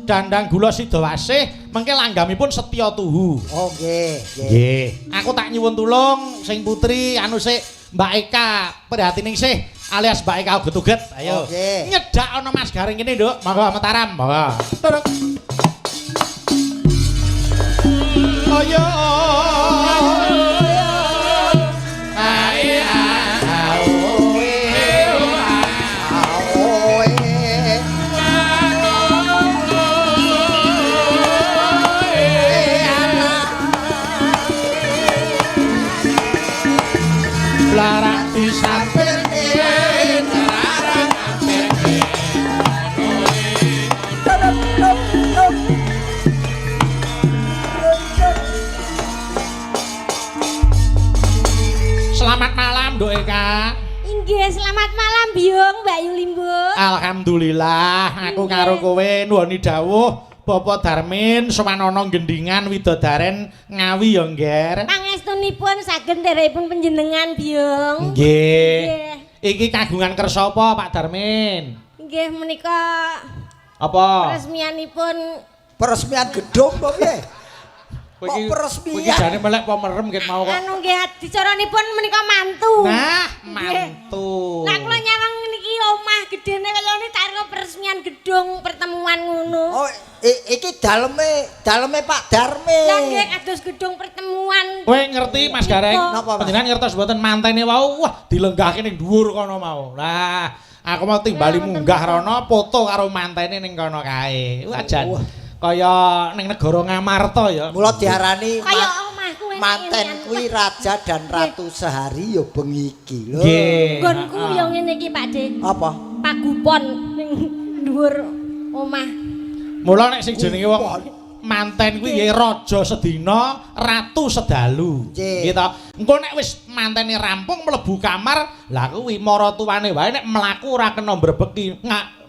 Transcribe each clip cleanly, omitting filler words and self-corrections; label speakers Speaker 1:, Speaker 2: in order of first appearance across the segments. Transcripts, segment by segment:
Speaker 1: Dandang Gula Sidawasih mengke langgamipun Setya Tuhu.
Speaker 2: Oh nggih, nggih.
Speaker 1: Nggih. Aku tak nyuwun tulung sing putri anu sik Mbak Eka Prihatiningsih alias Mbak Eka Uget-uget. Ayo.
Speaker 2: Oke.
Speaker 1: Nyedak ana Mas Gareng kene, Nduk. Monggo Mataram, monggo. Turuk. Ayo. Ae
Speaker 2: Oe.
Speaker 1: Blarak disampir Selamat malam, Nduk Eka.
Speaker 3: Inggih, selamat malam Biyung, Mbak Yulimbo.
Speaker 1: Alhamdulillah, aku karo kowe nuwuni dawuh Bapak Darmin sowanana gendingan widodaren Ngawi ya, Ngger.
Speaker 3: Pangestunipun saged nderepun panjenengan Biyung.
Speaker 1: Nggih.
Speaker 3: Nggih.
Speaker 1: Iki kagungan kersa apa, Pak Darmin?
Speaker 3: Nggih menika
Speaker 1: Apa?
Speaker 3: peresmianipun
Speaker 2: Peresmian gedung apa piye?
Speaker 1: Kowe iki
Speaker 2: Kok peresmian?
Speaker 1: Kowe iki jane melek apa merem ket mau kok.
Speaker 3: anu nggih dicaranipun menika mantu.
Speaker 1: Nah,
Speaker 3: Nggih.
Speaker 1: mantu.
Speaker 3: Lah kula nyawang niki omah gedene kaya ngene tak kira peresmian gedung pertemuan ngono.
Speaker 2: Oh, iki daleme Pak Darmin.
Speaker 3: Lah nggih kados gedung pertemuan.
Speaker 1: Kowe ngerti Mas Gareng?
Speaker 2: Napa, Mas?
Speaker 1: Panjenengan ngertos mboten mantene wau wah dilenggahke ning dhuwur kono mau. Lah, aku mau timbali munggah rono foto karo mantene ning kono kae. Wah jan.
Speaker 2: Wah.
Speaker 1: Kaya ning negara Ngamarta ya.
Speaker 2: Mula diarani
Speaker 3: Kaya omahku enak
Speaker 2: manten kuwi raja dan ratu sehari ya bengi iki lho.
Speaker 1: Nggih.
Speaker 3: Nggonku ya ngene iki Pak De.
Speaker 2: Apa?
Speaker 3: Pagupon ning dhuwur omah.
Speaker 1: Mula nek sing jenenge wong manten kuwi nggih raja sedina, ratu sedalu.
Speaker 2: Nggih.
Speaker 1: Nggih to. Engko nek wis mantene rampung mlebu kamar, lah kuwi maratuwane wae nek mlaku ora kena mbrebeki,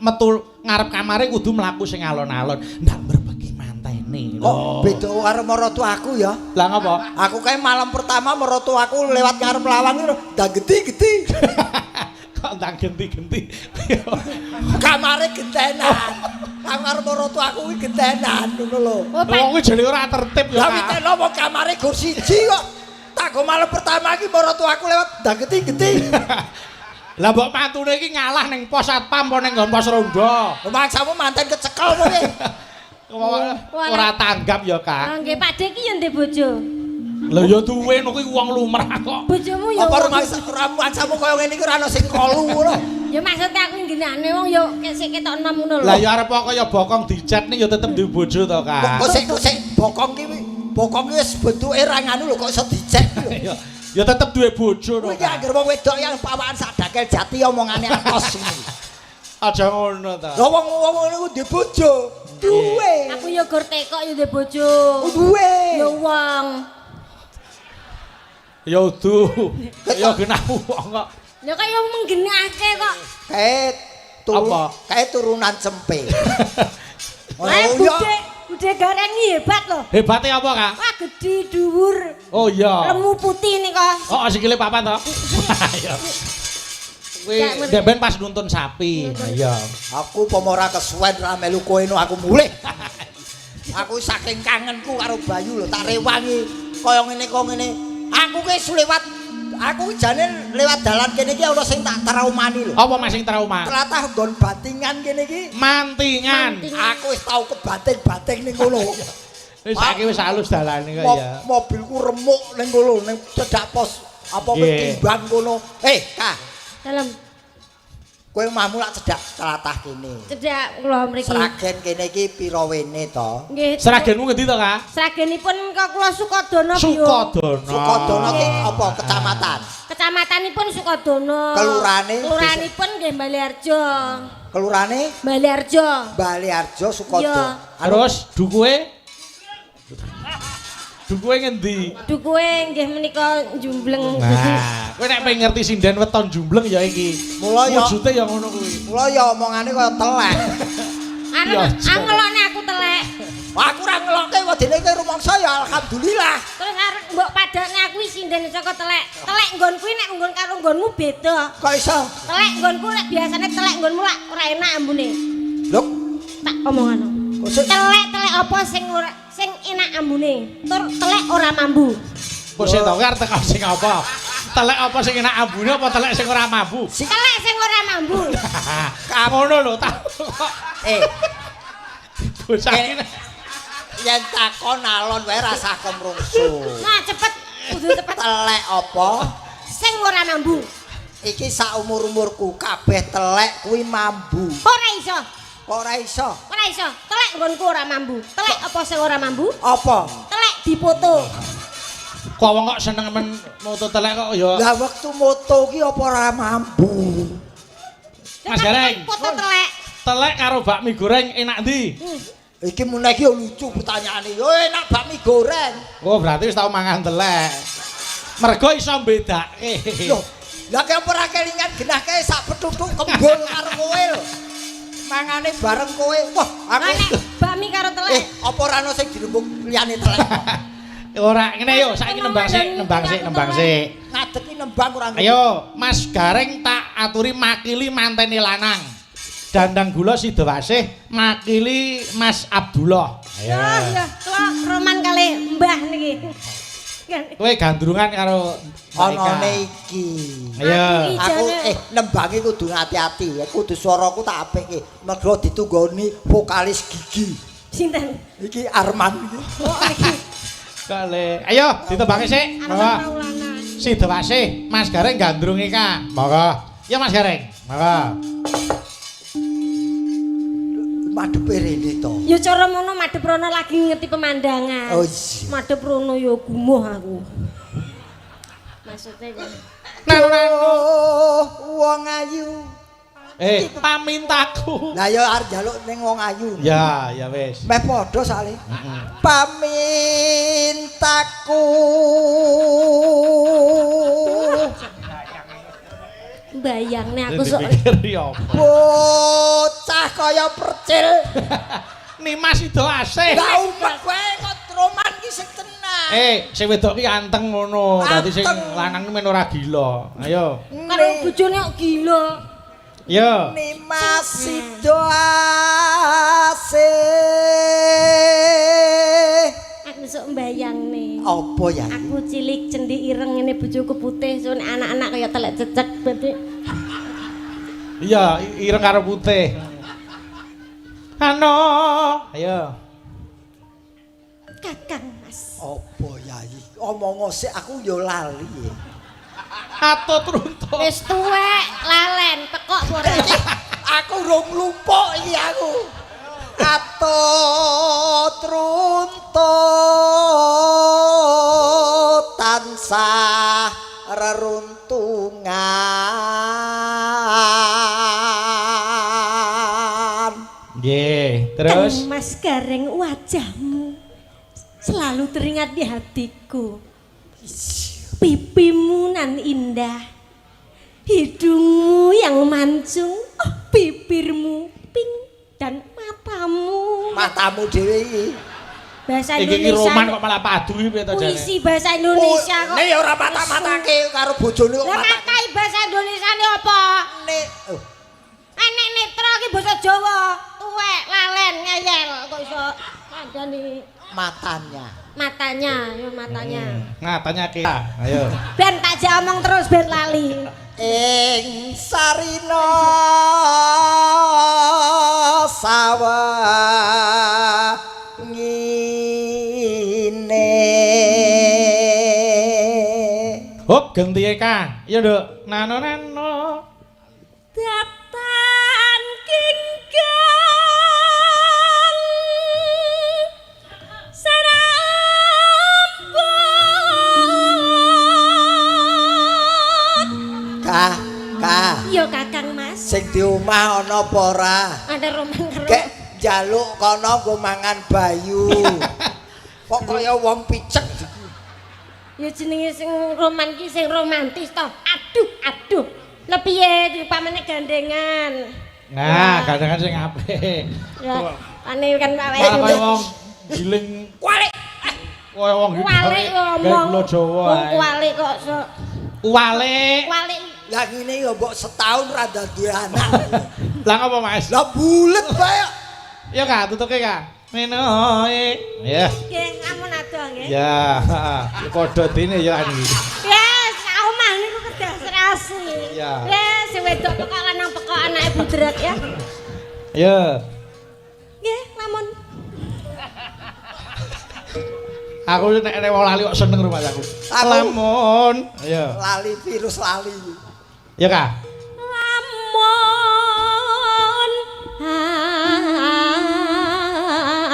Speaker 1: metu ngarep kamare kudu mlaku sing alon-alon. Ndak mbrebeki mantene.
Speaker 2: Kok beda karo maratuaku ya?
Speaker 1: Lah ngapa?
Speaker 2: Aku kae malam pertama maratuaku lewat ngarep lawang ngono, ndak genti-genti.
Speaker 1: Kok ndang genti-genti.
Speaker 2: Kamare gentenan. Kamar maratuaku kuwi gentenan ngono lho.
Speaker 3: Oh, Pak.
Speaker 1: Wong kuwi jenenge ora tertib ya.
Speaker 2: Lah witeno wong kamare gur siji kok. Tak go malam pertama iki maratuaku lewat ndak genti-genti.
Speaker 1: Lah mbok mantune iki ngalah ning pos satpam apa ning nggon pos ronda.
Speaker 2: Mangsamu manten kecekel kowe.
Speaker 1: Ora tanggap ya, Kak.
Speaker 3: Ah nggih Pak De iki ya ndek bojo.
Speaker 1: Lah ya duwe ngono kuwi wong lumrah kok.
Speaker 3: Bojomu ya.
Speaker 2: Apa rumangsamu kaya ngene iki ora ana sing kolu ngono.
Speaker 3: Ya maksudnya aku nggenane wong ya sik ketok enom ngono lho.
Speaker 1: Lah ya arep kaya bokong dicet nih ya tetep duwe bojo to, Kak.
Speaker 2: Kok sik bokong ki wis bentuke ra nganu lho kok iso dicet lho.
Speaker 1: Ya tetep duwe bojo to.
Speaker 2: Kuwi ki anggere wong wedok yang pawakan sak dakel jati omongane atos ngene.
Speaker 1: Aja ngono ta.
Speaker 2: Lah wong-wong ngono ku duwe bojo. Duwe.
Speaker 3: Aku ya gur tekok ya ndek bojo.
Speaker 2: Duwe.
Speaker 3: Ya wong.
Speaker 1: Ya udu. Ya genah wong kok.
Speaker 3: Lah kok ya menggenahke kok.
Speaker 2: Kae
Speaker 1: Apa?
Speaker 2: Kae turunan cempe.
Speaker 3: Lah bude Gareng iki hebat lho.
Speaker 1: Hebate apa, Kak?
Speaker 3: Wah gedhi dhuwur.
Speaker 1: Oh iya.
Speaker 3: Lemu putih nika.
Speaker 1: Oh, sikile papat to. Iya. Kuwi ndek ben pas nuntun sapi. Iya.
Speaker 2: Aku pomo ora kesuwen ra melu kowe no aku mulih. Aku saking kangenku karo Bayu lho tak rewangi kaya ngene kaya ngene. Aku ki lewat aku jane lewat dalan kene iki ana sing tak traumani lho.
Speaker 1: Apa Mas sing trauma?
Speaker 2: Tlatah nggon batingan kene iki.
Speaker 1: Mantingan.
Speaker 2: Aku wis tau kebating-bating ning kono.
Speaker 1: Wis saiki wis halus dalane kok ya.
Speaker 2: Mobilku remuk ning kono ning cedhak pos apa timbang kono. Kak.
Speaker 3: Dalem.
Speaker 2: Kowe omahmu lak cedhak tlatah kene.
Speaker 3: Cedhak kula mriki.
Speaker 2: Sragen kene iki pira wene to?
Speaker 3: Nggih.
Speaker 1: Sragenmu ngendi to, Kak?
Speaker 3: Sragenipun kok kula Sukodono.
Speaker 1: Sukodono.
Speaker 2: Sukodono ki apa kecamatan?
Speaker 3: Kecamatanipun Sukodono.
Speaker 2: Kelurahane?
Speaker 3: Kelurahanipun nggih Baleharjo.
Speaker 2: Kelurahane?
Speaker 3: Baleharjo.
Speaker 2: Baleharjo Sukodono.
Speaker 1: Terus dukuhe? Dukuhe ngendi?
Speaker 3: Dukuhe nggih menika jumbleng.
Speaker 1: Nah, kowe nek pengen ngerti sinden weton jumbleng ya iki.
Speaker 2: Mula ya
Speaker 1: wujude ya ngono kuwi.
Speaker 2: Mula ya omongane kaya telek.
Speaker 3: Arep ngelokne aku telek.
Speaker 2: Aku ora ngelokke wedine kowe rumangsa ya alhamdulillah.
Speaker 3: Terus arep mbok padakne aku sinden saka telek. Telek nggon kuwi nek nggon karo nggonmu beda.
Speaker 2: Kok iso?
Speaker 3: Telek nggonku nek biasane telek nggonmu lak ora enak ambune.
Speaker 2: Lho,
Speaker 3: tak omongano. Telek-telek apa sing ora sing enak ambune? Tur telek ora mambu.
Speaker 1: Kok sing tau arep teko sing apa? Telek apa sing enak ambune apa telek sing ora mambu?
Speaker 3: Telek sing ora mambu.
Speaker 1: Ngono lho ta.
Speaker 2: Eh,
Speaker 1: Bocah iki.
Speaker 2: Yen takon alon wae rasah kemrungsu.
Speaker 3: Nah, cepet, kudu cepet.
Speaker 2: Telek apa?
Speaker 3: Sing ora mambu.
Speaker 2: Iki sak umur-umurku kabeh telek kuwi mambu.
Speaker 3: Ora iso.
Speaker 2: Kok ora iso?
Speaker 3: Ora iso. Telek nggonku ora mambu. Telek apa sing ora mambu?
Speaker 2: Apa?
Speaker 3: Telek dipoto.
Speaker 1: Kok wong kok seneng men moto telek kok ya.
Speaker 2: Lah wektu moto ki apa ora mambu?
Speaker 1: Mas Gareng.
Speaker 3: Foto telek.
Speaker 1: Telek karo bakmi goreng enak ndi?
Speaker 2: Iki meneh iki lucu pertanyaane. Yo enak bakmi goreng.
Speaker 1: Oh, berarti wis tau mangan telek. Mergo iso mbedake.
Speaker 2: Loh, lah ki apa ora kelingan genah kae sak petutuk kembul karo kowe lho. Mangane bareng kowe. Wah, aku
Speaker 3: Nek bakmi karo telek.
Speaker 2: Apa ora ono sing dirembug liyane telek?
Speaker 1: Ora, ngene yo saiki nembang sik, nembang sik, nembang sik.
Speaker 2: Ngadeg ki nembang ora ngerti.
Speaker 1: Ayo, Mas Gareng tak aturi makili mantene lanang. Dandang gula Sidowasih makili Mas Abdullah.
Speaker 3: Ya, ya, kula roman kali mbah niki.
Speaker 1: Kowe gandrungan karo
Speaker 2: Onone iki.
Speaker 1: Ayo.
Speaker 2: Aku nembangi kudu hati-hati, kudu swaraku tak apike. Mergo ditunggoni vokalis gigi.
Speaker 3: Sinten?
Speaker 2: Iki Arman iki.
Speaker 3: Oh, iki.
Speaker 1: Kale. Ayo ditembangi sik.
Speaker 3: Arman
Speaker 1: Monggo.
Speaker 3: Maulana.
Speaker 1: Sidowasih, Mas Gareng gandrungi ka. Monggo. Ya Mas Gareng, monggo.
Speaker 2: Madhepe rene to.
Speaker 3: Ya cara mono madhep rono lagi ngerti pemandangan.
Speaker 2: Oh iya.
Speaker 3: Madhep rono ya gumuh aku. Maksudnya kok.
Speaker 1: Nang nang.
Speaker 2: Wong ayu.
Speaker 1: Pamintaku.
Speaker 2: Lah ya arep njaluk ning wong ayu.
Speaker 1: Ya, ya wis.
Speaker 2: Meh padha sale. Pamintaku.
Speaker 3: Bayangne aku sok
Speaker 1: Dipikir ya apa?
Speaker 2: Bocah kaya percil.
Speaker 1: Nimas Sidowasih.
Speaker 2: Lah umpet kowe kok roman ki sing tenang.
Speaker 1: Sing wedok ki anteng ngono. Dadi sing
Speaker 2: Anteng.
Speaker 1: lanang ki men ora gila. Ayo.
Speaker 3: karo bojone kok gila.
Speaker 1: Yo.
Speaker 2: Nimas Sidowasih.
Speaker 3: Aku sok mbayangne.
Speaker 2: Apa ya?
Speaker 3: Aku cilik cendi ireng ngene bojoku putih, sun anak-anak kaya telek cecek berarti.
Speaker 1: Iya, ireng karo putih. Ano? Ayo.
Speaker 3: Kakang Mas.
Speaker 2: Apa ya iki? Omong sik aku yo lali.
Speaker 1: Atut runtuh.
Speaker 3: Wis tuwek, lalen, tekok ora.
Speaker 2: Aku rong lumpuk iki aku. Atut runtuh tansah reruntungan.
Speaker 1: Nggih, terus
Speaker 3: Kang Mas Gareng wajahmu selalu teringat di hatiku. Pipimu nan indah, hidungmu yang mancung, oh, bibirmu pink dan matamu.
Speaker 2: Matamu dhewe iki.
Speaker 3: Bahasa
Speaker 1: iki ki
Speaker 3: Indonesia.
Speaker 1: roman kok malah padu iki piye to jane?
Speaker 3: Puisi bahasa Indonesia kok.
Speaker 2: Nek ya ora mata-matake karo bojone kok
Speaker 3: Lah
Speaker 2: mata.
Speaker 3: matai bahasa Indonesia ne apa?
Speaker 2: Nek oh,
Speaker 3: Enek netra ki basa Jawa, tuwek, lalen, ngeyel kok iso kandhani
Speaker 2: matanya.
Speaker 3: matanya, ya matanya.
Speaker 1: Nah, tanya ke. Ayo.
Speaker 3: Ben tak jak omong terus ben lali.
Speaker 2: Ing sarina sawangine.
Speaker 1: Hop, genti ka. Iya, Nduk. Nano nano.
Speaker 3: Datan kingkang serampun.
Speaker 2: Ka, ka,
Speaker 3: Yo Kakang Mas,
Speaker 2: sing di omah ana apa ora?
Speaker 3: ada roman karo.
Speaker 2: Kek njaluk kono nggo mangan bayu. Kok kaya wong picek.
Speaker 3: Ya jenenge sing roman ki sing romantis toh. Aduh, aduh. Lah piye pamane gandengan.
Speaker 1: Nah, gandengan sing apik.
Speaker 3: Ya, ane kan awake
Speaker 1: Malah kaya
Speaker 3: dhewe.
Speaker 1: wong giling
Speaker 2: Kualik.
Speaker 1: kaya wong
Speaker 3: Kualik
Speaker 1: gawe
Speaker 3: ngomong.
Speaker 1: gula Jawa.
Speaker 3: Wong
Speaker 1: ae.
Speaker 3: kualik kok sok.
Speaker 1: Kualik.
Speaker 3: Kualik
Speaker 2: Lah ngene ya mbok setahun ra duwe anak.
Speaker 1: Lah ngapa, Mas?
Speaker 2: Lah bulet bae.
Speaker 1: Ya Kak, tutuke Kak. Nenoe. Ya.
Speaker 3: Nggih, ampun adoh nggih.
Speaker 1: Ya, heeh. Padha dene ya iki.
Speaker 3: Yes, omah niku kedah serasi.
Speaker 1: Iya.
Speaker 3: Yes, sing wedok pekok lanang pekok anake budrek ya.
Speaker 1: Ya.
Speaker 3: Nggih, lamun.
Speaker 1: Aku nek nek wong lali kok seneng rumah aku. Lamun. Ayo.
Speaker 2: Lali virus lali.
Speaker 1: Ya, Kak.
Speaker 3: Lamun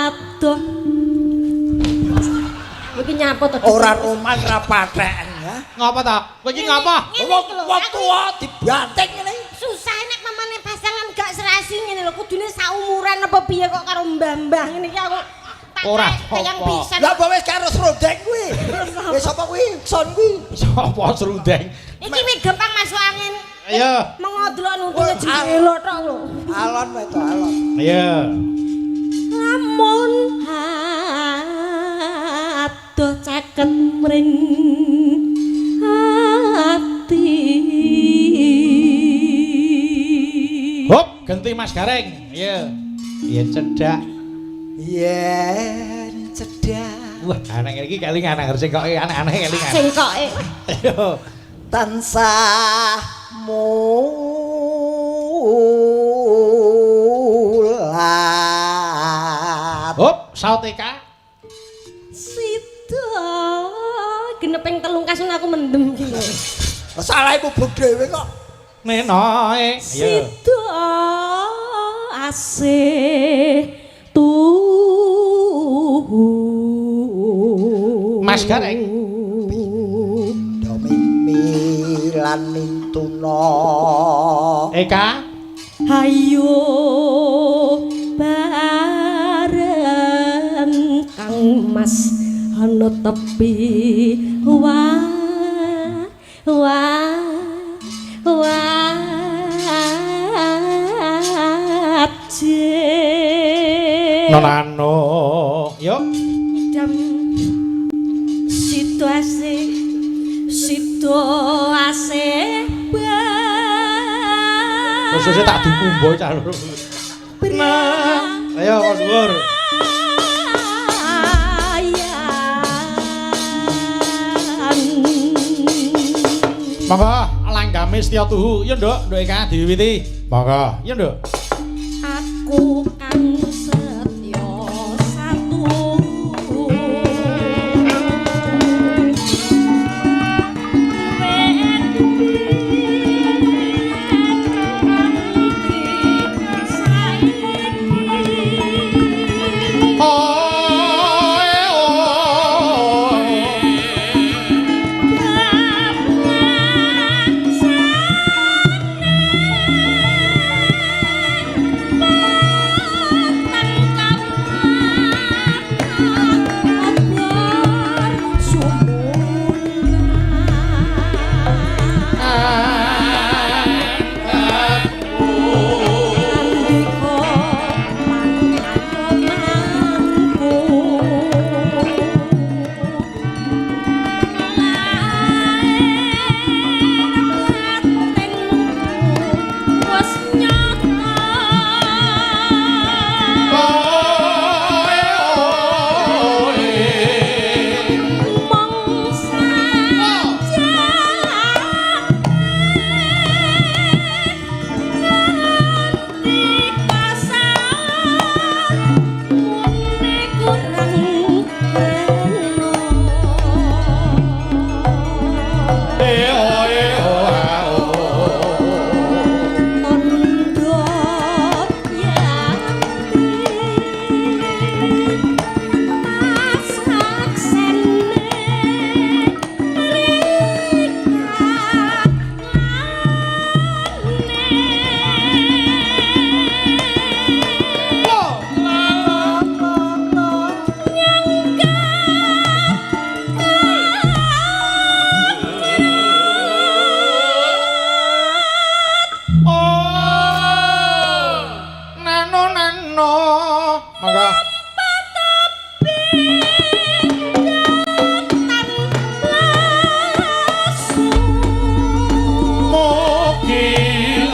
Speaker 3: adoh. Iki nyapa to?
Speaker 2: Ora roman ra patheken ya.
Speaker 1: Ngapa ta? Kowe iki ngapa?
Speaker 2: Wong wong tuwa dibanting ngene.
Speaker 3: Susah nek mamane pasangan gak serasi ngene lho, kudune saumuran apa piye kok karo mbah-mbah ngene iki aku tak
Speaker 1: Ora
Speaker 3: kayang
Speaker 1: apa-apa.
Speaker 3: pisan.
Speaker 2: Lah apa wis karo srundeng kuwi? Wis sapa kuwi? Son kuwi.
Speaker 1: Sapa serundeng?
Speaker 3: Iki wis gampang masuk angin.
Speaker 1: Ayo.
Speaker 3: Mengodlok nuntune
Speaker 2: Oh,
Speaker 3: jendela tok lho.
Speaker 2: Alon wae to alon.
Speaker 1: Ayo.
Speaker 3: Lamun adoh caket mring ati.
Speaker 1: Hop, genti Mas Gareng. Iya. Yen cedhak.
Speaker 2: Yen cedhak
Speaker 1: Wah, anak iki kelingan aneh sing kok aneh-aneh kelingan.
Speaker 3: Sengkoke.
Speaker 1: Ayo.
Speaker 2: Tansah mulat.
Speaker 1: Hop, saut Eka.
Speaker 3: Sida geneping telung kasun aku mendem ki lho.
Speaker 2: Salah iku buk dhewe kok.
Speaker 1: Nenoe. Ayo.
Speaker 3: Sida asih tuhu.
Speaker 1: Mas Gareng.
Speaker 2: Do mimi lan mintuna.
Speaker 1: Eka.
Speaker 3: Hayo bareng Kang Mas ana tepi wa wa waje.
Speaker 1: Nonano. Yo.
Speaker 3: Idam situasi situasi
Speaker 1: Khususnya tak dukumbo cah loro. Nah, ayo kok dhuwur. Monggo langgame setya tuhu. Yo, Nduk, Nduk Eka diwiwiti. Monggo. Yo, Nduk.
Speaker 3: Aku kang setya satu.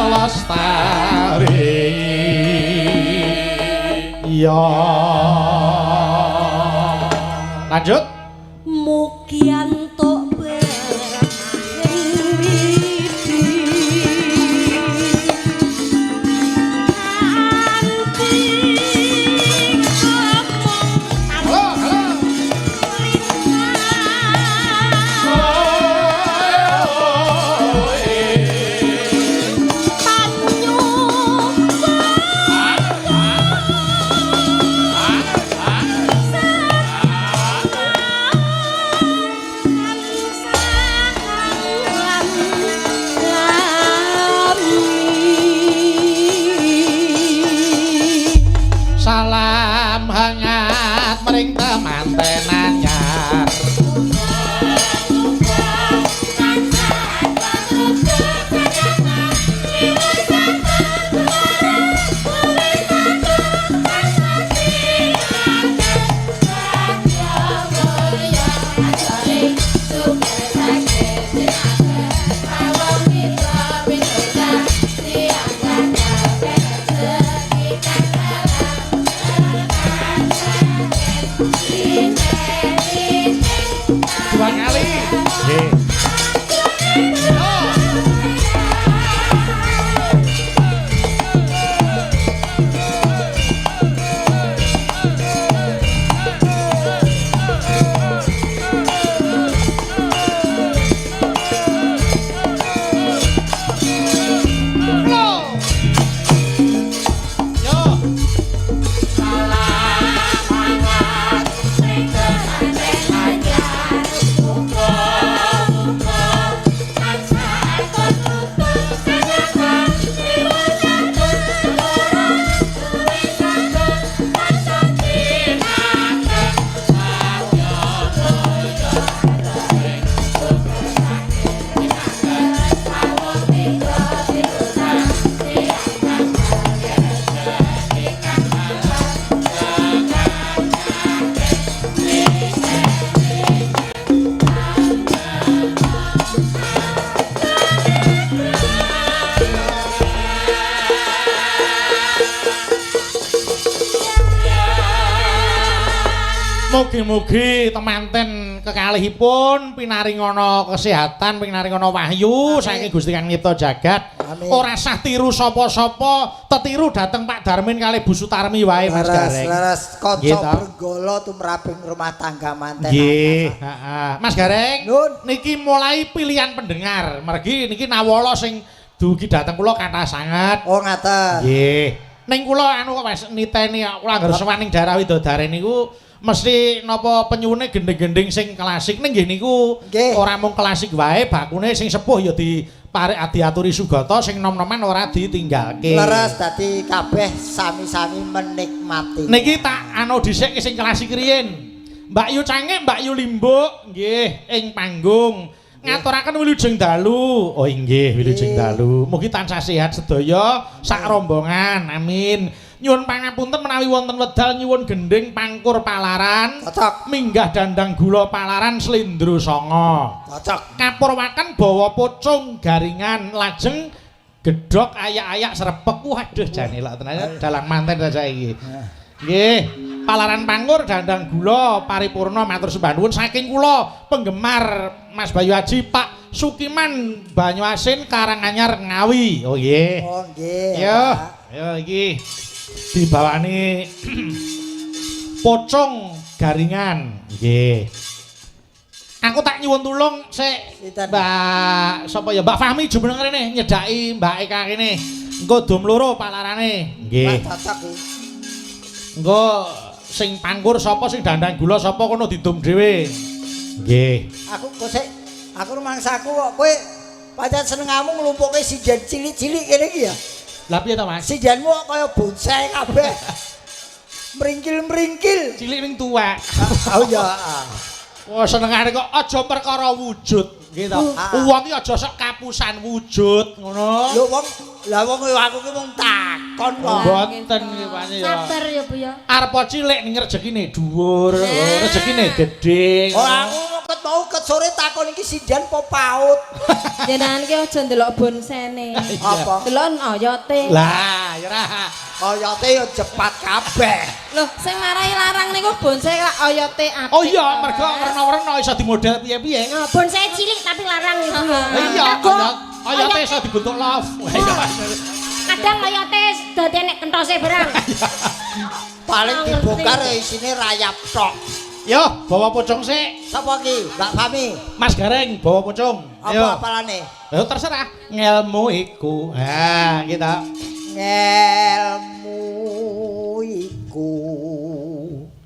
Speaker 1: Lestari. Ya. Lanjut.
Speaker 3: Mugi antuk berkah widi. Kanthi omong
Speaker 1: Halo, halo. Salam hangat mring temanten anyar. Dua kali. Nggih. Yo. Mugi-mugi temanten kekalihipun pinaringana kesehatan, pinaringana wahyu saking Gusti Kang Nyipta jagat.
Speaker 2: Amin.
Speaker 1: Ora sah tiru sapa-sapa, tetiru dhateng Pak Darmin kalih Bu Sutarmi wae Mas
Speaker 2: Leres,
Speaker 1: Gareng.
Speaker 2: leres
Speaker 1: Nggih,
Speaker 2: kaca
Speaker 1: toh.
Speaker 2: brenggala tumraping rumah tangga manten.
Speaker 1: Nggih, heeh. Mas Gareng,
Speaker 2: Nun.
Speaker 1: niki mulai pilihan pendengar. Mergi niki nawala sing dugi dhateng kula kathah sanget.
Speaker 2: Oh ngaten.
Speaker 1: Nggih. Ning kula anu kok Mas niteni kula anggere sowan ning daerah Widodare niku mesti napa penyune gending-gending sing klasik ning nggih niku ora mung klasik wae bakune sing sepuh ya diparek diaturi sugata sing nom-noman ora ditinggalke.
Speaker 2: Leres dadi kabeh sami-sami menikmati.
Speaker 1: Niki tak anu dhisik sing klasik riyin. Mbak Yu Cangik, Mbak Yu Limbuk nggih ing panggung. Ngaturaken wilujeng dalu. Oh inggih wilujeng dalu. Mugi tansah sehat sedaya sak rombongan. Amin. Nyuwun pangapunten menawi wonten wedal nyuwun gending pangkur palaran.
Speaker 2: Cocok.
Speaker 1: Minggah dandang gula palaran slendro sanga.
Speaker 2: Cocok.
Speaker 1: Kapurwaken bawa pocong garingan lajeng gedhok ayak-ayak srepek. Waduh jane lak tenan dalang manten ta saiki. Nggih, palaran pangkur dandang gula paripurna matur sembah nuwun saking kula penggemar Mas Bayu Aji Pak Sukiman Banyuasin Karanganyar Ngawi. Oh nggih.
Speaker 2: Oh nggih.
Speaker 1: Yo, yo iki dibawani pocong garingan. Nggih. Aku tak nyuwun tulung sik Mbak sapa ya Mbak Fahmi jumeneng rene nyedhaki Mbak Eka kene. Engko dom loro palarane. Nggih.
Speaker 2: Cocok iki.
Speaker 1: Engko sing pangkur sapa sing dandang gula sapa kono didum dhewe. Nggih.
Speaker 2: Aku kok sik aku rumangsaku kok kowe pancen senengamu nglumpukke sinden cilik-cilik kene iki ya.
Speaker 1: Lah piye to Mas?
Speaker 2: Sindenmu kok kaya bonsai kabeh. Meringkil-meringkil.
Speaker 1: Cilik ning tuwek.
Speaker 2: Oh ya.
Speaker 1: Wah senengane kok aja perkara wujud nggih to. Wong iki aja sok kapusan wujud ngono.
Speaker 2: Lho wong lah wong aku ki mung takon kok.
Speaker 1: Mboten iki Pak ya.
Speaker 3: Sabar ya Bu ya.
Speaker 1: Arep cilik ning rezekine dhuwur, rezekine gedhe.
Speaker 2: Oh aku ket mau ket sore takon iki sinden apa paut.
Speaker 4: Jenengan ki aja ndelok bonsene.
Speaker 2: Apa?
Speaker 4: Delok oyote.
Speaker 1: Lah, ya ora.
Speaker 2: Oyote yo jepat kabeh.
Speaker 4: Loh, sing marai larang niku bonsai lak oyote apik.
Speaker 1: Oh iya, mergo werna-werna iso dimodel piye-piye.
Speaker 3: Nah, bonsai cilik tapi larang ibu ya.
Speaker 1: Iya,
Speaker 3: Mergo
Speaker 1: oyote iso dibentuk love.
Speaker 3: Kadang oyote dadi nek kentose barang.
Speaker 2: Paling
Speaker 3: Ngerti.
Speaker 2: dibongkar ya isine rayap tok.
Speaker 1: Yo, bawa pocong sik.
Speaker 2: Sapa iki? Mbak Fami.
Speaker 1: Mas Gareng, bawa pocong.
Speaker 2: Apa apalane?
Speaker 1: Yo terserah. Ngelmu iku. Ha, kita.
Speaker 2: Ngelmu iku.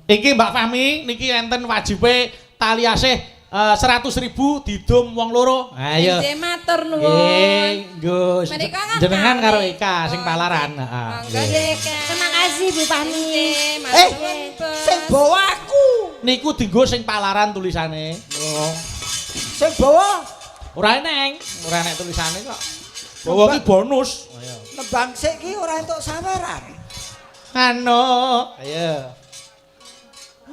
Speaker 1: Iki Mbak Fahmi niki enten wajibe tali asih 100.000 didum wong loro. Ayo.
Speaker 4: Nggih, matur nuwun.
Speaker 1: Nggih, nggo.
Speaker 4: Menika kan
Speaker 1: Jenengan karo
Speaker 4: kalih.
Speaker 1: Eka sing
Speaker 4: Oh,
Speaker 1: palaran, heeh.
Speaker 4: Monggo nggih, Kak.
Speaker 3: Terima kasih Bu Fahmi.
Speaker 4: Nggih, matur
Speaker 2: Eh,
Speaker 4: nuwun, Bos.
Speaker 2: sing bawa aku.
Speaker 1: Niku dienggo sing palaran tulisane. Oh.
Speaker 2: Sing bawa
Speaker 1: Ora eneng, ora enek tulisane kok. Bawa ki bonus. Ayo.
Speaker 2: nembang sik ki ora entuk saweran.
Speaker 1: Anu, ayo.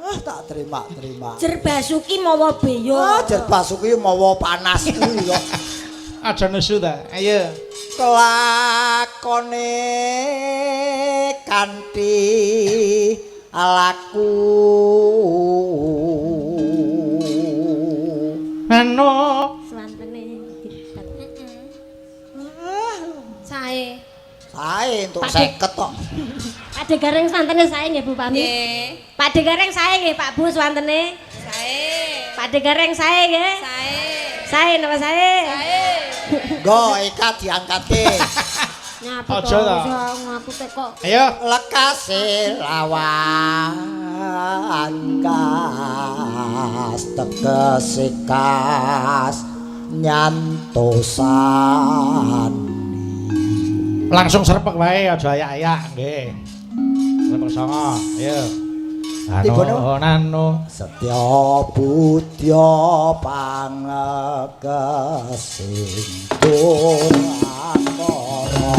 Speaker 2: Ah, tak terima-terima.
Speaker 3: Jer Basuki mawa beyo.
Speaker 2: Ah, jer Basuki mawa panas kuwi kok.
Speaker 1: Aja nesu ta. Ayo.
Speaker 2: Kelakone kanthi laku.
Speaker 1: Anu.
Speaker 3: Swantene.
Speaker 4: Sae.
Speaker 2: Sae entuk
Speaker 3: Pak Dek.
Speaker 2: 50 kok.
Speaker 3: Pak De Gareng swantene sae nggih Bu Fahmi.
Speaker 4: Nggih.
Speaker 3: Pak De Gareng sae nggih Pak Bu swantene.
Speaker 4: Sae.
Speaker 3: Pak De Gareng sae nggih.
Speaker 4: Sae.
Speaker 3: Sae napa sae?
Speaker 4: Sae.
Speaker 2: Nggo Eka diangkatke.
Speaker 3: Nyapa
Speaker 1: Aja ta.
Speaker 3: Aku teko.
Speaker 1: Ayo.
Speaker 2: Lekase lawan kas tegese kas nyantosan.
Speaker 1: Langsung serpek wae aja ayak-ayak nggih. Serpek songo. Ayo.
Speaker 2: Tibone.
Speaker 1: Nano, nano.
Speaker 2: Setya budya pangegesing akara.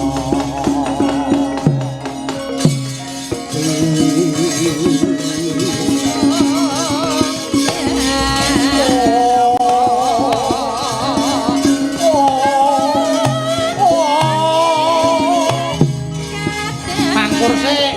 Speaker 1: Mangkur sik.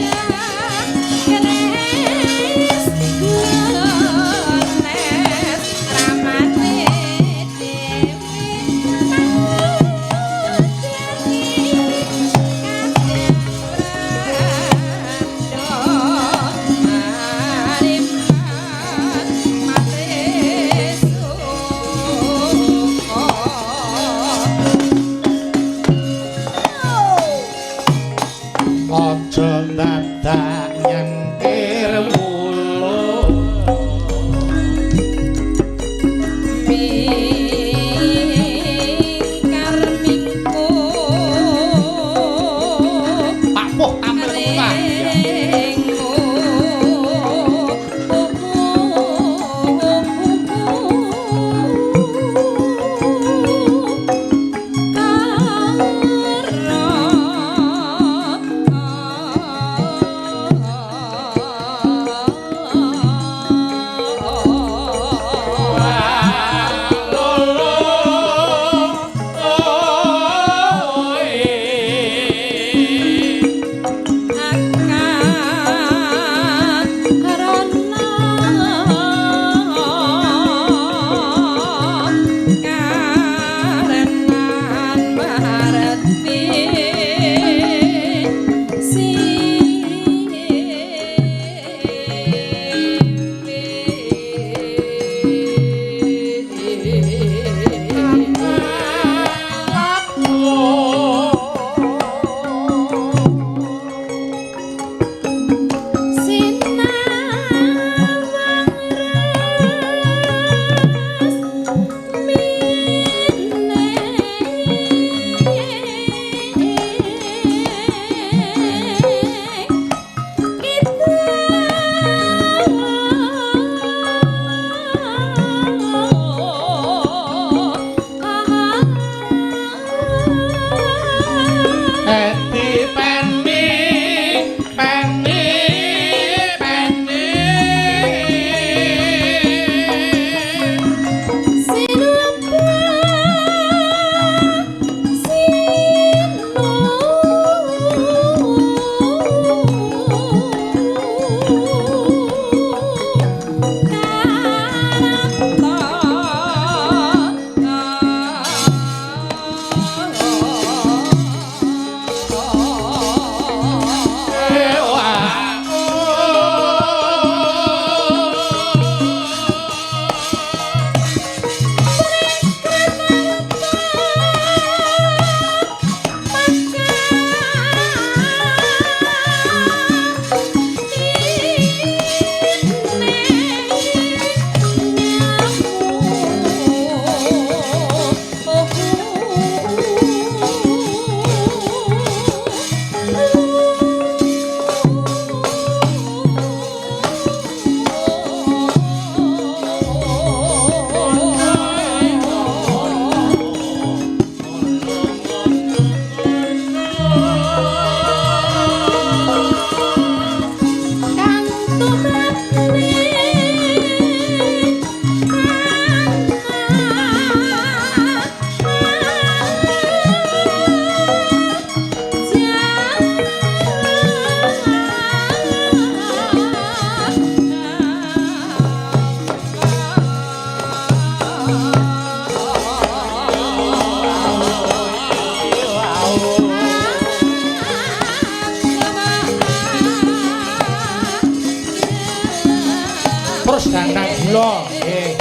Speaker 1: Terus dandang gula. Nggih.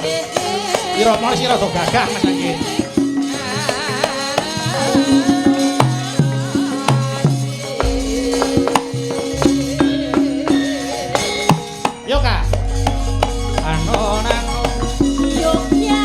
Speaker 1: Irama sih rada gagah Mas Anggit. Yo Kak. Ano nano.
Speaker 3: Yogya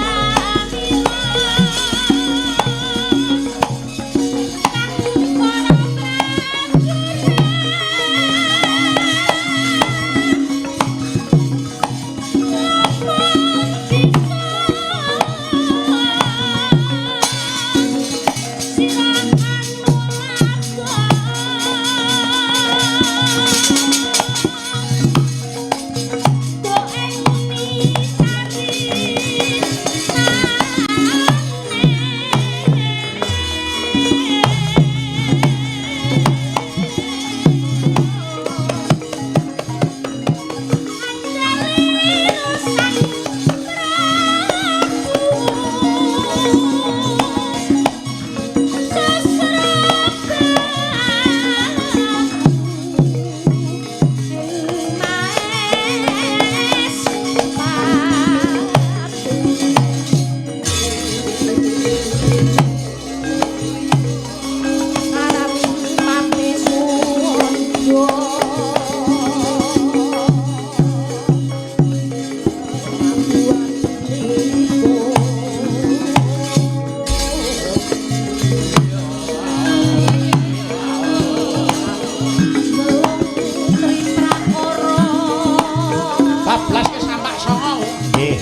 Speaker 1: Bablas ke sampak songo. Nggih.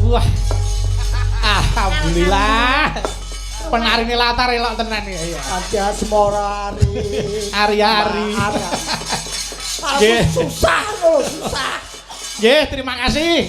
Speaker 1: Wah. Alhamdulillah. Penarine latar elok tenan ya. Iya.
Speaker 2: Anti asmara ari.
Speaker 1: Ari-ari.
Speaker 2: Aku
Speaker 1: Nggih.
Speaker 2: susah lho, susah.
Speaker 1: Nggih, terima kasih.